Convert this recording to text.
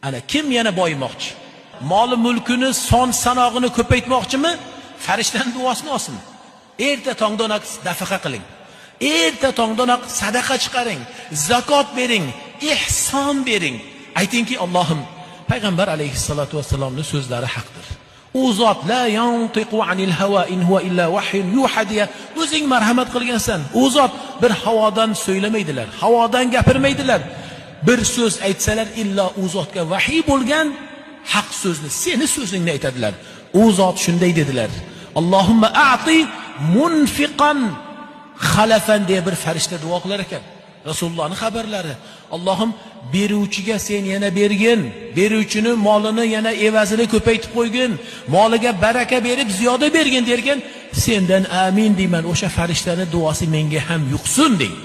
Ana kim yana boyimoqchi? Moli mulkini son sanog'ini ko'paytmoqchimi? Farishtaning duosini olsin. Erta tongdanoq nafaqa qiling. Erta tongdanoq sadaqa chiqaring, zakot bering, ihson bering. Aytingki, Allohim, payg'ambar alayhissalatu vassalomning so'zlari haqdir. U zot la yantiqu anil hawa in huwa illa wahyun yuha deya o'zing marhamat qilgansan. U zot bir havodan so'ylamaydilar, havodan gapirmaydilar. Bir so'z aytsalar illo u zotga vahiy bo'lgan haq so'zni, seni so'zingni aytadilar. U zot shunday dedilar: Allohumma a'ti munfiqan xalafan deya bir farishta duo qilar ekan. Rasulullohning xabarlari. Allohim beruvchiga sen yana bergin, beruvchini molini yana evazini ko'paytib qo'ygin, moliga baraka berib ziyoda bergin derkan, sendan amin deyman, o'sha farishtaning duosi menga ham yuqsin deng.